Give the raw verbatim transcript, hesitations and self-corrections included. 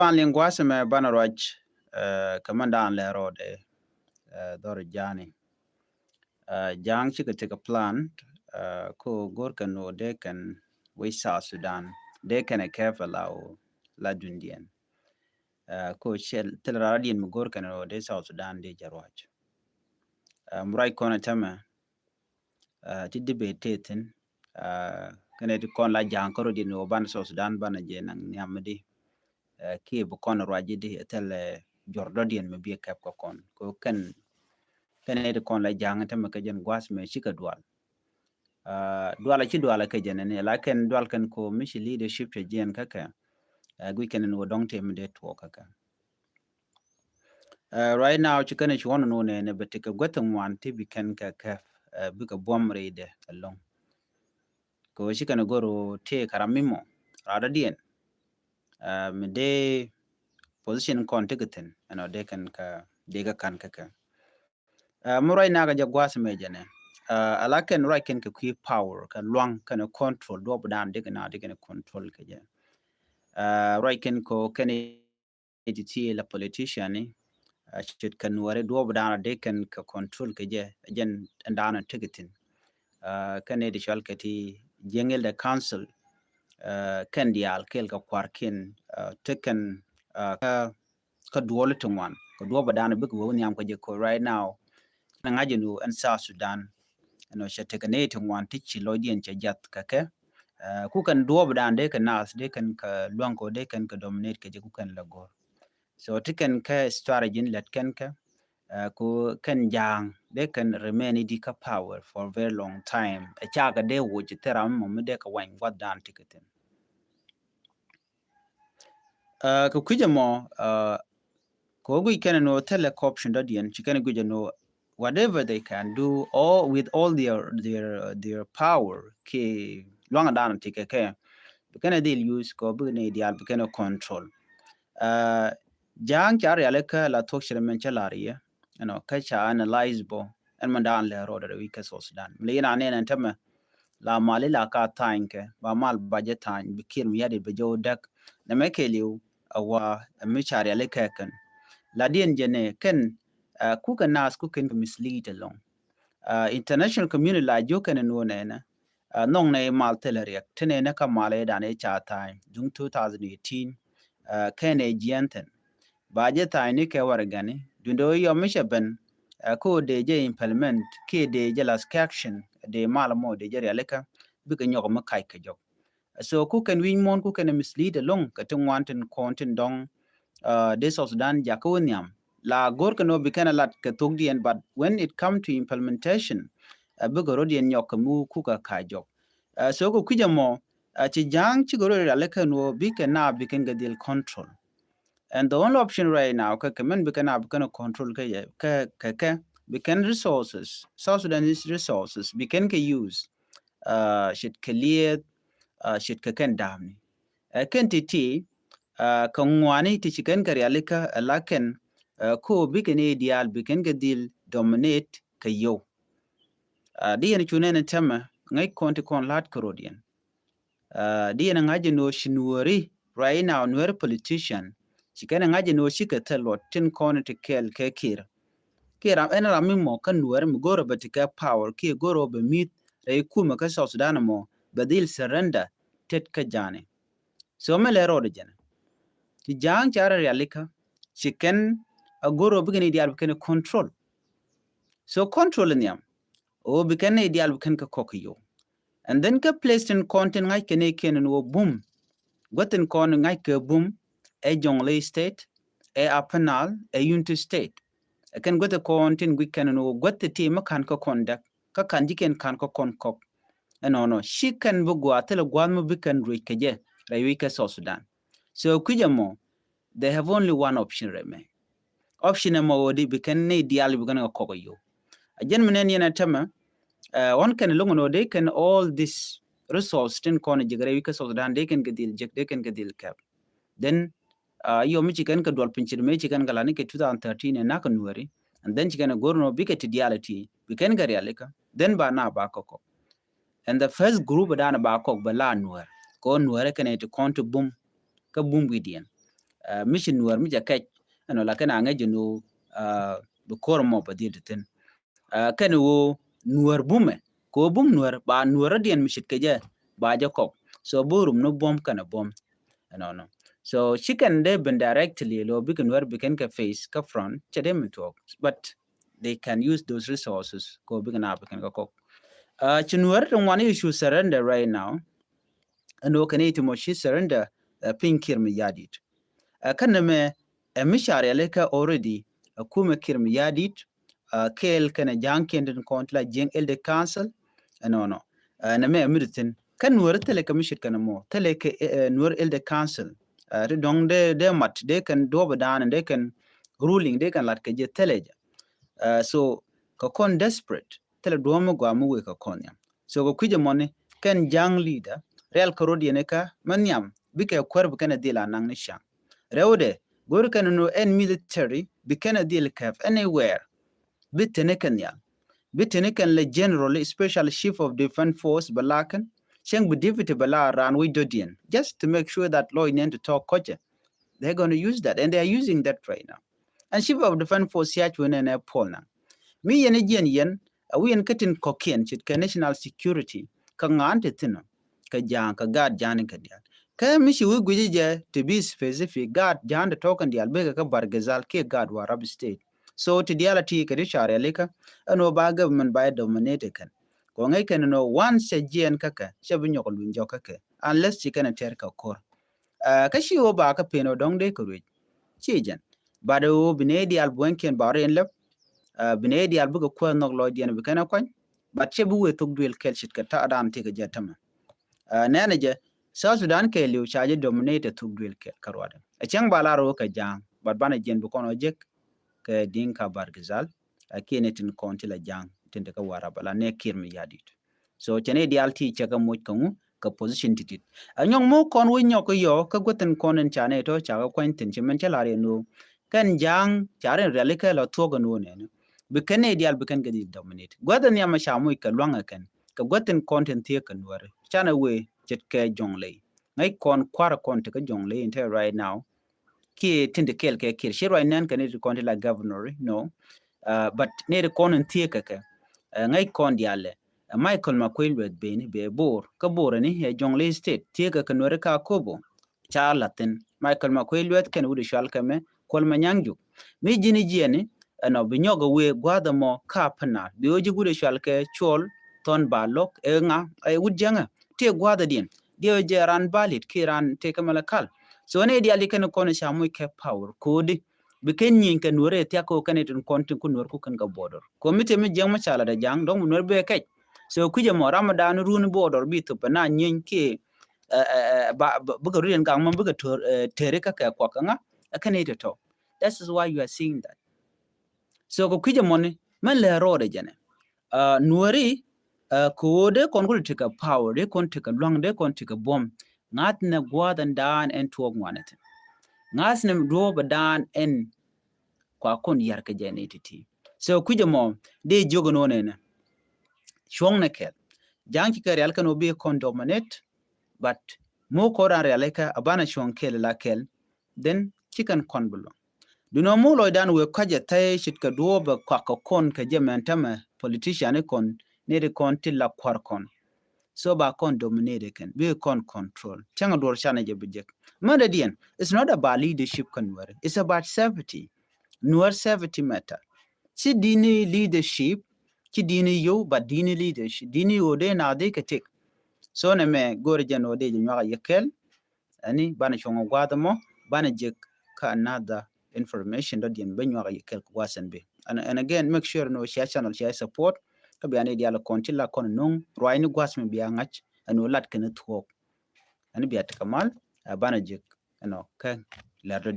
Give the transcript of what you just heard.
Pan liŋ gua̱a̱th ɛmɛ banɛ ruac, eh, kɛ mɛn daan lɛ rɔɔdɛ, eh, dhɔr ja̱a̱ni. Eh, ja̱a̱ŋ cikɛ tekɛ plan, eh, ko go̱r kɛn ɣöö dee kɛn wec South Sudan, dee kɛn ɛ kɛɛp ɛ la ɣöö la dundiɛn. Eh, ko cɛ thil rara diɛn mi go̱r kɛn ɣöö dee South Sudan dee jɛ ruac. Eh, mi ruac kɔn ɛ tämɛ, eh, ti debate tëë thi̱n, eh, kɛnɛ ti kɔn la ja̱a̱ŋ kärɔ̱diɛn ɣöö banɛ South Sudan banɛ jɛ naŋ nhiam mi di. Eh, kiɛ bi kɔn ruac ji̱ di, eh, thilɛ, eh, juɔr dɔ̱diɛn mi bi kɛp kä kɔn. Ko kɛn, kɛn nɛy ti kɔn la ja̱a̱ŋ tämɛ kɛ jɛn gua̱a̱th mɛ cikɛ dual. Eh, dual a ci dual a kɛ jɛn ni, la kɛn dual kɛn ko mi ci leadership cɛ jiɛn kä kɛ. Eh, guic kɛn ni wä dɔ̱ŋ tëë mi dee tuɔɔk kä kɛ. Eh, right now ci kɛn ci wä nɔ nɛ nɛ bɛ ti kɛ guäth ŋuan ti bi kɛn kɛ kɛp, eh, bikɛ buɔ̱m rɛydɛ ɛlɔ̱ŋ. Kɛ ɣöö ci kɛn go̱r ɣöö tëë kɛ ram mi mɔ, ram dɔ̱diɛn. Eh, mi dee position kɔn tekɛ thi̱n, ɛnɔ dee kɛn kɛ, dee kɛ ka̱n kɛ kɛ. Eh, mi ruac nakä jɛ gua̱a̱th mɛ jɛ nɛ. Eh, ala kɛn ruac kɛn kɛ kui̱ power, kɛ luaŋ, kɛn control, duɔp dan dee kɛn a dee kɛn control kɛ jɛ. Eh, ruac kɛn ko kɛn ti ti la politician ni, eh, ce̱tkɛ nuɔri duɔp dan dee kɛn kɛ control kɛ jɛ, jɛn dan tekɛ thi̱n. Eh, kɛn nɛy ti cɔal kɛ ti Jiɛŋ Elder Council, eh, kɛn diaal kɛɛl kɛ kua̱rkiɛn, eh, tekɛn, eh, kä, kä duɔl ti ŋuan, kä duɔp dan bikɛ wä nhiam kɛ jɛ ko right now. Kɛn ŋa̱c jɛ nu ɛn South Sudan, ɛn ɔ cɛ tekɛ nɛy ti ŋuan ti ci lɔcdiɛn cɛ jath kɛ kɛ. Eh, ku kɛn duɔp dan dee kɛ nath, dee kɛn kɛ luaŋ kɛ, dee kɛn kɛ dominate kɛ jɛ ku kɛn la go̱r. So ti kɛn kɛ strategy in lɛt kɛn kɛ, eh, ku kɛn ja̱a̱ŋ dee kɛn remain idi kä power for a very long time. Ɛ cakɛ dee woc thil ram mɔ mi dee kɛ wany gua̱th dan ti kɛ thi̱n. Eh, kɛ kui̱c ɛmɔ, eh, kɛ wä guic kɛn ɛn ɣöö thilɛ kɛ option dɔ̱diɛn, ci kɛn guic ɛn ɣöö whatever they can do, all, with all their, their, their power, kɛ luaŋ dan ti kɛ kɛ, bi kɛn ɛ dhil use kɛ bi kɛn ɛ diaal bi kɛn ɛ control. Eh, ja̱a̱ŋ ca rialikä la thuɔ̱k ci rɛ mɛn cä lar yɛ, you know, kä ca analyze bɔ, ɛn mɛn dan lɛ rɔɔdɛ rɛ wi̱c kä South Sudan. Mi lɛ yɛn a nɛn ɛn tämɛ, la mal ila ka tha̱a̱ny kɛ, ba mal ba jɛ tha̱a̱ny, bi Kiir Mayardit bi jɛ wä däk. Nɛ mɛ kɛɛliw, a wa, a mi ca rialikä kɛn. La diɛn jɛ nɛ, kɛn, eh, ku kɛ nath ku kɛn kɛ mislead ɛlɔ̱ŋ. Eh, international community la jiök kɛn ɛn wä nɛnɛ, eh, nhɔŋ nɛ mal thilɛ riɛk, ti nɛnɛ kä mal ɛ dan ɛ ca tha̱a̱ny, duŋ two thousand eighteen, eh, kɛn ɛ jiɛn thi̱n. Ba jɛ tha̱a̱ny ni kɛ warɛgani, duundɛ wä yɔm mi cɛ ben, eh, kä wä dee jɛ implement, kiɛ dee jɛ lath kɛ action, dee mal mɔ dee jɛ rialikä, bikɛ nyɔk mi kac kɛ jɔk. So ku kɛn wi̱c muɔ̱ɔ̱n ku kɛn mislead ɛlɔ̱ŋ kɛ ti ŋuan tin kɔn tin dɔ̱ŋ, uh, dee South Sudan jakä wä nhiam. La go̱r kɛn wä bi kɛn a lat kɛ thokdiɛn, but when it come to implementation, uh, bikɛ rɔ̱diɛn nyɔk kɛ mi wä kukɛ ka̱c jɔk. Uh, so kɛ kui̱c ɛmɔ, uh, ci ja̱a̱ŋ cikɛ rɔ̱ rialikä ɛn wä bikɛ naap bi kɛn kɛ dhil control. And the only option right now kɛ kɛ mɛn bi kɛn naap bi kɛn control kɛ yɛ, kɛ, kɛ, kɛ, bi kɛn resources, South Sudanese resources, bi kɛn kɛ use. Uh, ce̱tkɛ lieth, uh, ce̱tkɛ kɛn da̱a̱mni. Ɛ kɛn ti̱ti̱, uh, kɛ ŋuani ti ci kɛn kɛ rialikä ɛ la kɛn, uh, ko bikɛ ni diaal bi kɛn kɛ dhil dominate kɛ yio̱w. Uh, di yɛn cu nɛn ɛ tämɛ, ŋäc kɔn ti kɔn la̱t kɛ rɔ̱diɛn. Uh, di yɛn ŋa̱c jɛ ni ɣöö ci nuääri, right now, nuääri politician, ci kɛn ŋa̱c jɛ ni ɣöö cikɛ thil luɔt tin kɔn ti kɛɛl kɛ Kiir. Kiɛ ram, ɛn ram mi mɔ kä nuääri mi go̱o̱rä bɛ ti kɛ power, kiɛ go̱o̱rä bɛ mi̱th rɛy kumɛ kä South Sudan mɔ, bɛ dhil surrender tet kä ja̱a̱ni. So mi lɛ rɔɔdɛ jɛn. Ti ja̱a̱ŋ ca rɛ rialikä, ci kɛn a go̱o̱rä bikɛn i̱ diaal bikɛn control. So control nhiam. O bikɛn i̱ diaal bikɛn kɛ kɔk yio̱w. And then kä place tin kɔn tin ŋa̱c kɛn i̱ kɛn ni wä bum. Guäth tin kɔn ŋa̱c kɛ bum, ɛ Jonglei State, ɛ Upper Nile, ɛ Unity State. Ɛ kɛn guäth kɔn tin guic kɛn ni wä guäth ti mi ka̱n kä kɔn däk, kä ka̱n ji̱ kɛn ka̱n kä kɔn kɔk. Ɛnɔnɔ, ci kɛn bi gua̱a̱th thilɛ gua̱a̱th mi bi kɛn ruec kɛ jɛ, rɛy wi̱c kɛ South Sudan. So kui̱c ɛmɔ, they have only one option remain. Option ɛmɔ ɣöö di bi kɛn ni diaal bi kɛn kɛ kɔk yio̱w. A jɛn mi nɛn yɛn a tämɛ, uh, ɣɔn kɛn loŋ ni ɣöö dee kɛn all this resource tin kɔn ji̱ kɛ rɛy wi̱c kä South Sudan, dee kɛn kɛ dhil jek, dee kɛn kɛ dhil kɛp. Then, uh, yio̱w mi ci kɛn kɛ duɔl piny ci di mëë ci kɛn kɛ la̱t ni kɛ two thousand thirteen ɛ nak kɛ nuääri. And then ci kɛn kɛ go̱r ni ɣöö bikɛ ti diaal ti, bi kɛn kɛ rialikä. Then ba na ba kɛ kɔk. And the first group dan ba kɔk bɛ la nuäär. Kɛ ɣöö nuäär kɛn ɛ ti kɔn ti bum. Kä bum wi̱diɛn. Mi ci Nuäär mi jɛ kɛc ɛnɔ, lakin a ŋäc jɛ ni ɣöö bi ko̱r mɔ bɛ dhil ti thi̱n. Kɛn ɣöö Nuäär bumɛ kɛ ɣöö bum Nuäär ba Nuäär rɔ̱diɛn mi ce̱tkɛ jɛ ba jɛ kɔk. So bi rum ni buɔ̱m kɛnɛ buɔ̱m ɛnɔnɔ. So ci kɛn dee ben directly lɔ bikɛ Nuäär bikɛn kɛ face kä front cɛ dee mi tuɔɔk, but they can use those resources kɛ ɣöö bikɛ na bikɛn kɛ kɔk. Ci Nuäär ti ŋuan i̱ cu surrender right now. Ɛn ɣöö kɛn i̱ ti mɔ ci surrender piny Kiir Mayardit. Kä nɛmɛ ɛ mi ca rialikä already ɛ kumɛ Kiir Mayardit kɛɛl kɛnɛ ja̱a̱ŋkiɛn tin kɔn ti la Jiɛŋ Elder Council. Ɛnɔnɔ nɛmɛ ɛ mi ti thi̱n. Kä Nuäär thilɛ kɛ mi ce̱tkɛ nɛmɔ, thilɛ kɛ Nuäär Elder Council. Ti dɔ̱ŋ dee dee mat dee kɛn duɔ̱ɔ̱p dan dee kɛn ruling dee kɛn lat kɛ jɛ thilɛ jɛ. So kɛ kɔn desperate thilɛ duɔ̱ɔ̱p mi gɔaa mi wëë kɛ kɔn nhiam. So kɛ kui̱c ɛmɔni kɛn ja̱a̱ŋ leader rial kɛ rɔ̱diɛn ikä mi nhiam bikɛ kuäär bikɛn ɛ dhil a naŋ ni ca̱ŋ. Rɛwdɛ go̱o̱ri kɛn ni ɛn military bikɛn ɛ dhil kɛp anywhere. Bi teni kɛn nhial, bi teni kɛn lɛ general, special chief of defense force bɛ lakɛn cäŋ bi deputy bɛ la raan wec dɔ̱diɛn, just to make sure that lɔc nɛn ti tɔ̱ kɔcɛ. They're gonna use that and they are using that right now. And chief of defense force siac wen ɛn ɛ puɔl na mi yɛn i̱ jiɛn yɛn a wi̱i̱ yɛn kä tin kɔ̱kiɛn ce̱tkɛ national security. Kä ŋa̱a̱n ti thi̱n ɔ kɛ ja̱a̱ŋ kɛ gaat ja̱a̱n in kɛ diaal. Kä mi ci wi̱i̱ gui̱ci jɛ ti bi specific gaat ja̱a̱n ti tɔ̱ kɛn diaal bekɛ kä Bargazal kiɛ gaat Warrap State. So ti diaal a ti kɛ ti ca rialikä ɛn ɣöö ba government ba dominate kɛn. Kɔ ŋäc kɛn ɛn ɣöö once cɛ jiɛn kä kɛ cɛ bi nyɔk luny jɔk kä kɛ unless ci kɛn ɛ tɛr kɛ ko̱r. Kä ci ɣöö ba kä pen ɣöö dɔ̱ŋ dee kɛ ruec ci jɛn. But ɣöö bi nɛy diaal buɔ̱nykiɛn ba rɔ in lɛp. Bi nɛy diaal bikɛ kuäär nhɔk lɔcdiɛn bi kɛn ɛ kuany. But cɛ bi wëë thok duël kɛl ce̱tkɛ ta̱a̱dan ti kɛ jɛ tämɛ. Nɛnɛ jɛ South Sudan kɛɛliw ca jɛ dominate thok duël kɛl kä ruadɛ. Ɛ cäŋ ba lar ɣöö kɛ ja̱a̱ŋ but banɛ jiɛn bi kɔn ɔ jek kɛ Dinka Bargazal. Kiɛ ni tin kɔn ti la ja̱a̱ŋ tin ti kä Warrap ala nɛ Kiir Mayardit. So cɛ ni diaal ti cɛ kɛ moc kɛ ŋu kɛ position titit. Ɛ nyɔk moc kɔn wi̱c nyɔk kɛ yɔ kä guäthin kɔn in ca ni tɔ ca kɛ kuany thin ci min cä lar yɛ no̱o̱ŋ. Kɛn ja̱a̱ŋ ca rin rialikä lɔ thuɔ̱k in wä nɛni bi kɛn ni diaal bi kɛn kɛ di dominate. Guäthin nhiam ca moc kɛ luaŋ ɛ kɛn kɛ guäthin kɔn tin thiee kɛ Nuäri canɛ wee ce̱tkɛ Jɔŋley. Ŋäc kɔn kua̱r kɔn ti kä Jɔŋley in te right now. Kiɛ tin ti kɛɛl kɛ Kiir ci ruac nɛn kɛ ni ti kɔn ti la governor no. But ni ti kɔn in thiee kɛ kɛ ŋäc kɔn diaal ɛ Michael Makuei Lueth beni bɛ Bor kä Bor ni ɛ Jɔŋley State thiee kɛ kɛ Nuäri ka Akobo. Ca lathin Michael Makuei Lueth kɛn wut cual kɛ mɛ Kuɔl Manyaŋ Juk. Mi ji̱n jiɛni ɛnɔ bi nyɔk ɛ wee gua̱a̱th ɛmɔ ka pinaal bi wee ji̱ wut cual kɛ Cuɔl Thɔn Balɔk ɛ ŋa ɛ wut jiäŋä. Ti gua̱a̱th ɛdiɛn diɛ wee jɛ ran balit ki ran ti kɛ Malakal. So ni diaal di kɛn kɔn ca moc kɛ power kodi bi kɛn nyieny kɛ Nuäri thiak kɛ kɛn itin kɔn tin ku Nuäri ku kɛn kɛ border. Ko mi ti mi jiäŋ mi ca lat ɛ ja̱a̱ŋ dɔ̱ŋ bi Nuäri bɛ kɛc. So kui̱c ɛmɔ ram dan run border bi thop na nyieny ki bikɛ run gaŋ mɔ bikɛ teri kä kɛ kuak kä ŋa ɛ kɛn it tɔ. That is why you are seeing that. So kɛ kui̱c ɛmɔni mɛn lɛ rɔɔdɛ jɛnɛ. Nuäri kɛ ɣöö dee kɔn ku ti kɛ power, dee kɔn ti kɛ lua̱ŋ, dee kɔn ti kɛ buɔ̱m. Ŋa̱th nɛ gua̱a̱th ɛn daan ɛn tuɔɔk ŋuanɛ thin. Ŋa̱th nɛ duɔ̱ɔ̱p ɛ daan ɛn kua kɔn yar kɛ jɛ ni ti̱ti̱. So kui̱c ɛmɔ dee jiök ɛn ɣöö nɛnɛ cuɔ̱ŋ nɛ kɛl. Ja̱a̱ŋ ci kɛ rial kɛn ɣöö bi kɔn dominate. But mo̱o̱ kɔn ran rialikä a banɛ cuɔ̱ŋ kɛl la kɛl. Then ci kɛn kɔn bi luɔ̱ŋ. Dunɔ mo̱o̱ lɔcdan wëë kɔc ɛ thɛy ce̱tkɛ duɔ̱ɔ̱p ɛ kuak kɛ kɔn kɛ jɛ mɛn tämɛ politician ikɔn ni ri kɔn ti la kua̱r kɔn. So ba kɔn dominate kɛn bi kɔn control. Cäŋ duɔr canɛ jɛ bi jek. Mɛn dɛ diɛn, it's not about leadership kä Nuäri. It's about safety. Nuäri safety matter. Ci dini leadership, ci dini yow, but dini leadership. Dini yow dee na dee kɛ tek. So nɛ mɛ go̱o̱rɛ jɛ nɔ dee jɛ nyuak a yɛ kɛl. Ɛni banɛ cuɔ̱ŋ a gua̱a̱th ɛmɔ banɛ jek kä another information dɔ̱diɛn bä nyuak a yɛ kɛl kɛ gua̱a̱th ɛn bi. And, and again, make sure nɔ cia channel cia support. Kä bia ni dial kɔn ci la kɔn nuŋ ruac ni gua̱a̱th mi bia ŋa̱c ɛn wä lat kɛn thuɔ̱k. Ɛni bia tekɛ mal ɛ banɛ jek ɛnɔ kɛ lɛr dɔ̱diɛn.